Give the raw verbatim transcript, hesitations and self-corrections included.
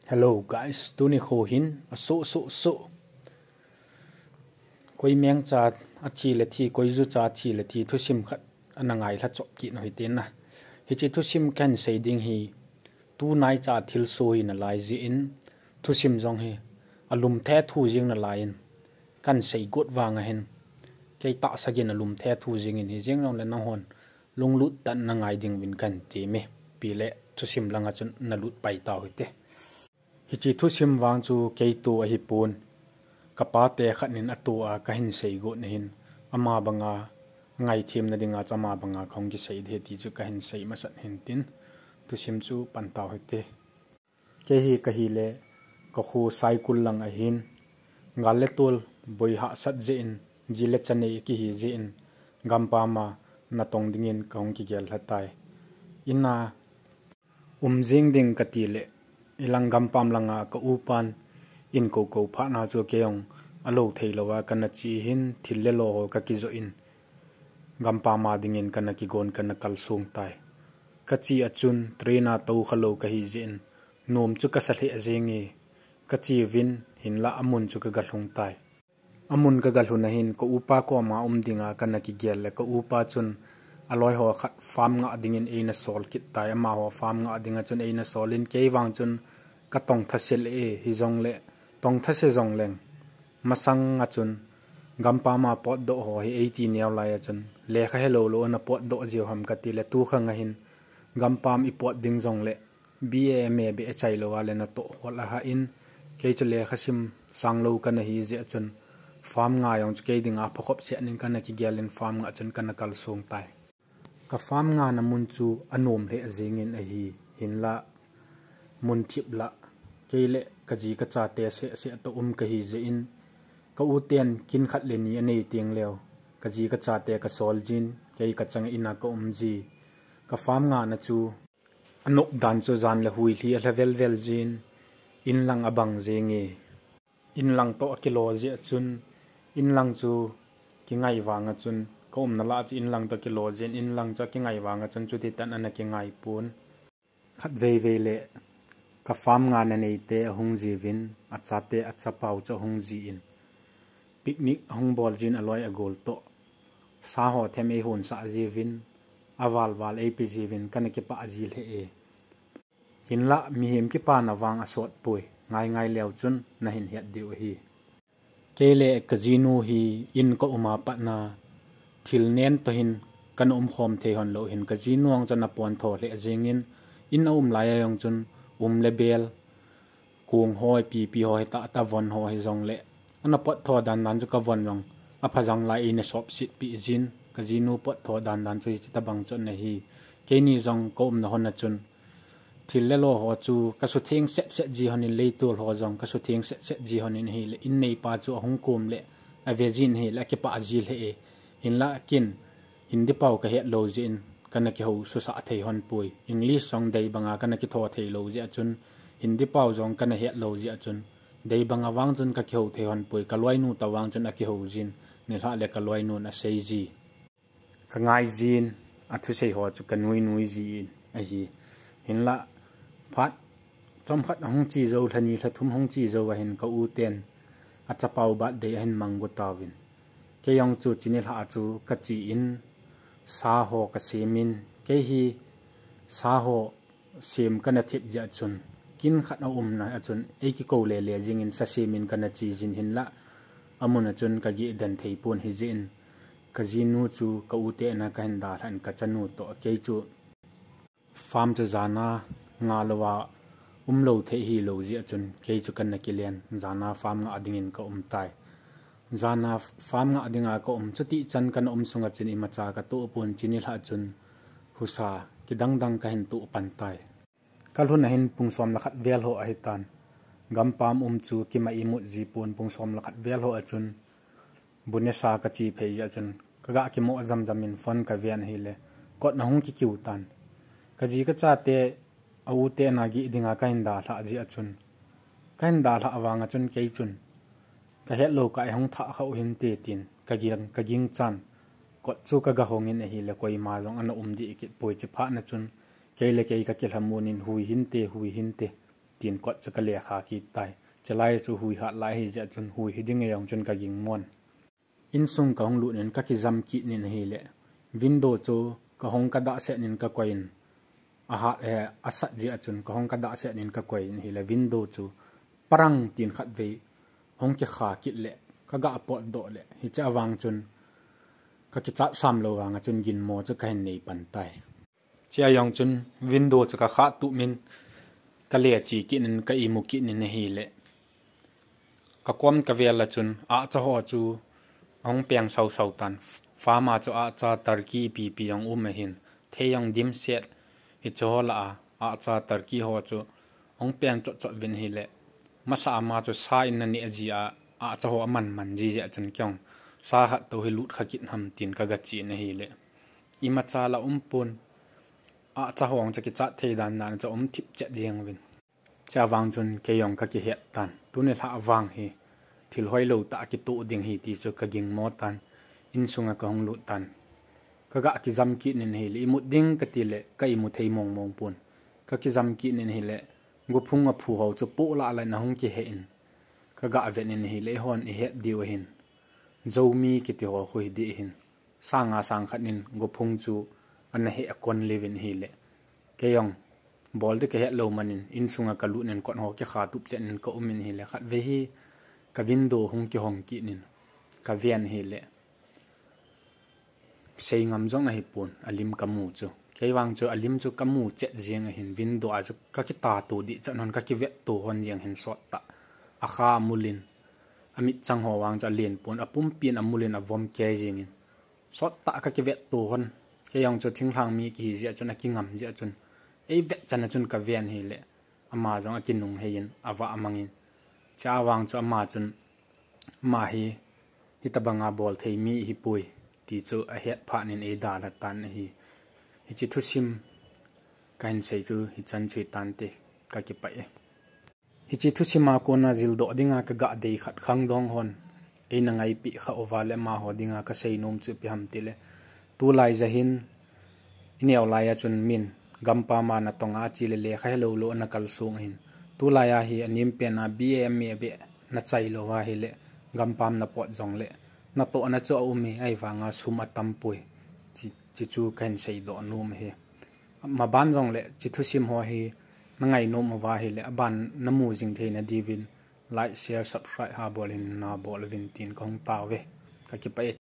Hello guys, tuni kho hin a so so so. Koi meng cha a thi le thi, koi ju cha a thi le thi, thusim khat ana ngai lha chop kit nu hi tin na. Hichi thusim kan sei ding hi, tunai cha thil so hi na lai ji in, thusim jong hi a lum the thu jing na lai in, kan sei got vang a hin, kei ta sa gin a lum the thu jing in hi jing jong le na hon lunglut tan na ngai ding vin kan ti mi. Pi le thusim langa chun na lut pai tau hi te. Hichi thusim vang chu kei tu a hi pun. Ka pa te khat nin a tu a ka hin sei got na hin. Ama banga ngai thim na dinga chu ama banga khong ki sei de ti chu ka hin sei masat hin tin. Thusim chu pan tau hi te. Kei hi ka hi le ka khu Saikul lang a hin. Gal le tul boi ha sat je in, ji le cha nei ki hi je in, gampam a na tong dingin ka hung ki gel lha tai. Ina um jing ding ka ti le, ilang gampam langa ka upan in ko ko pha na chu kei hong a lo thei lo a ka na chi hin thil le lo ho ka ki zo in, gampam a dingin ka na ki gon ka na kal sung tai. Ka chi a chun train a to kha lo ka hi je in, nom chu ka sa hle a jing e, ka chi vin hin la a mun chu ka ga hlung tai. A mun ka ga hlun a hin, ka upa koma um dinga ka na ki gel le, ka upa chun a loi ho khat farm ngah dingin ei na sol kit tai, ama ho farm ngah dinga chun ei na sol in, kei vang chun ka tong tha se le e, hi jong le, tong tha se jong leng. Masang a chun, gampam a pot doh ho hi ei ti neo lai a chun, lekha he lo lo na pot doh jiu ham ka ti le, tu kha nga hin, gampam i pot ding jong le, B A M A be e chai lo a le na to hol a ha in, kei chu lekha sim sang lo ka na hi je a chun, farm nga jong chu kei dinga pha khop se nin ka na ki gel in farm nga chun ka na kal sung tai. Ka farm nga na mun chu a nom hle a jing in a hi, hin la mun thip la, kei le ka ji ka cha te se se to um ka hi je in, ka u ten kin khat le ni a nei ting leo, ka ji ka cha te ka sol jin, kei ka chang ina ka um ji. Ka farm nga na chu, a nop dan chu jan le hui hli a hla vel vel jin, in lang a bang jing e. In lang to a ki lo je a chun, in lang chu ki ngai vang a chun, ka um na la chu in lang to ki lo jin, in lang chu a ki ngai vang a chun, chu ti tan a na ki ngai pun. Khat vei vei le, ka farm nga na nei te a hung ji vin, a cha te a cha pau chu a hung ji in. Picnic a hung bol jin a loi a gol to. Sa ho them ei hun sa ji vin, a val val ei pi ji vin, ka na ki pa ji hle e. Hin la, mihem ki pa na vang a sot pui, ngai ngai leo chun na hin hiat diu hi. Kei le ka ji nu hi in ka um a pat na, thil nen to hin ka na um khom thei hon lo hin ka ji nu ang chun a pon tho hle a jing in, in a um lai a jong chun um le bel, kung hoi, pi pi hoi, ta ta von ho hi jong le. A na pot tho dan dan chu ka von jong a pha jang lai i na sop sit pi jin, ka ji nu pot tho dan dan chu hi chi ta bang chun na hi. Kei ni jong ka um na hon a chun, thil le lo ho chu ka su theng set set ji hon in, lei tul ho jong ka su theng set set ji hon in hi le, in nei pa chu a hung kum le, a ve jin hi le, a ki pa ji hle e. Hin la kin, Hindi pau ka het lo je in, ka na ki ho su sa thei hon pui. English jong dei banga ka na ki tho thei lo je a chun, Hindi pau jong ka na het lo je a chun, dei banga vang chun ka ki ho thei hon pui, ka loi nu ta vang chun a ki ho jin, ni hla le ka loi nun a sei ji. Ka ngai jin, a thu sei ho chu ka nui nui ji in a hi. Hin la, phat, chom khat a hung chi zo, hla ni hla thum hung chi zo a hin ka u ten, a cha pau birthday a hin mang gu ta vin. Kei jong chu chi ni hla chu ka chi in, sa ho ka sem in, kei hi sa ho sem ka na thip je a chun, kin khat a um na a chun, ei ki ko le le jing in sa sem in ka na chi jin hin la, a mun a chun ka gi den thei pun hi je in, ka ji nu chu ka u te na ka hin da hlan ka cha nu to, kei chu farm chu jana nga lo a um lo thei hi lo je a chun, kei chu ka na ki len, jana farm nga ding in ka um tai. Jana farm nga dinga ka um chu ti chan ka na um sunga chun i ma cha ka to pun chi ni hla chun husa ki dang dang ka hin to pan tai. Ka hlun a hin pung som le khat vel ho a hi tan. Gampam um chu ki ma i mut ji pun pung som le khat vel ho a chun bu ne sa ka chi phei a chun ka ga ki mo jam jam in phone ka ven hi le kot na hung ki kiu tan. Ka ji ka cha te a u te na gi dinga ka hin da hla ji a chun. Ka hin da hla vang a chun kei chun. Ka het lo ka i hung tha kha u hin te tin. Ka ging, ka ging chan. Kot chu ka ga hong in a hi le koi ma jong a na um di kit poi chi pha na chun. Kei le kei ka ki hla mun in hui hin te, hui hin te. tin kot chu ka lekha kit tai. Chulai chu hui hat lai ahi jeh chun hui hi ding e jong chun ka gingmon. Insung ka hung lut in ka kijam kit in ahile, window chu ka hong ka dahset in ka koi in, ahat, eh, asat jeh chun ka hong ka dahset in ka koi in ahile, window chu parang tin khat vei hong kikha kit le, ka ga potdoh le, hiche avang chun ka kichat sam lou vang a chun ginmo chu ka hin nei pan tai. Chea jong chun window chu ka kha tup min ka le chi kit in ka imu kit in ahile, ka kom ka vel a chun ahcha ho chu ahung peng sau sau tan. Farm a chu ahcha turkey ipi ipi jong um ahin, thei jong dimset, hiche ho lah a ahcha turkey ho chu ahung peng chot chot uvin ahile, masa ama chu sa in ana neh ji a, ahcha ho aman man ji jeh chun kei jong sa hat tou hi lut kha kit ham tin ka ga chi in ahile, imacha la um pon, ahcha ho jong chu kichat thei dan dan chu um thip chet jeng uvin. Chea vang chun kei jong ka kihet tan. Tuni lhah vang hi thil hoilou tah kitoh ding ahi ti chu ka gingmo tan. Insung a ka hung lut tan. Ka ga kijam kit in ahile, imut ding ka ti le ka imu thei mong mong pon. Ka kijam kit in ahile, gophung aphu ho chu poh lah lah in ahung kihe in, ka ga vet in ahile, eihon i het diu ahin, Zomi kiti ho khu hi ding ahin, sang nga sang khat in gophung chu ana he akon le uvin ahile, kei jong bol ding ka het lou man in, insung a ka lut in kot ho kikha tup chet in ka um in ahile, khat vei hi ka window hung kihong kit in ka ven ahile, sei ngam jong ahi pon, alim ka mu chu. Kei vang chu alim chu ka mu chet jeng ahin, window a chu ka kitato dih chan hon, ka kivetto hon jeng ahin sot tah. Akha amul in, amit chang ho vang chu alen pon, apumpi in amul in avom kei jeng in, sot tah ka kivetto hon. Kei jong chu thinglhang mi kihi jeh chun, akingam jeh chun, ei vet chan a chun ka ven ahile, ama jong akinung hei in, avah mang in. Chea vang chu ama chun, ama hi, hitabang a bol thei mi ahi poi ti chu ahet phat in ei dalha tan ahi. Hiche thusim ka hin sei chu hichan chu hi tante, ka kipah e. Hiche thusim a kon a jildoh ding a ka ga dei khat khangdong hon eina ngaipi kha uva le amaho ding a ka sei nom chu ipi ham ti le, tulai ja hin i neo lai a chun min gampam a natong a che le lekha helou lou ana kalsong ahin. Tulai a hi anem pen a B A M A beh na chai lou ahile, gampam na pot jong le natohna chu aum e, ahivang a sum atam poi. Chi, chi chu ka hin seidoh nom ahi. Maban jong le chi thusim ho hi na ngai nom uva ahile, aban na mu jing theina diuvin like, share, subscribe ha bol in na bol uvin tin ka hung tao ve. Ka kipah e.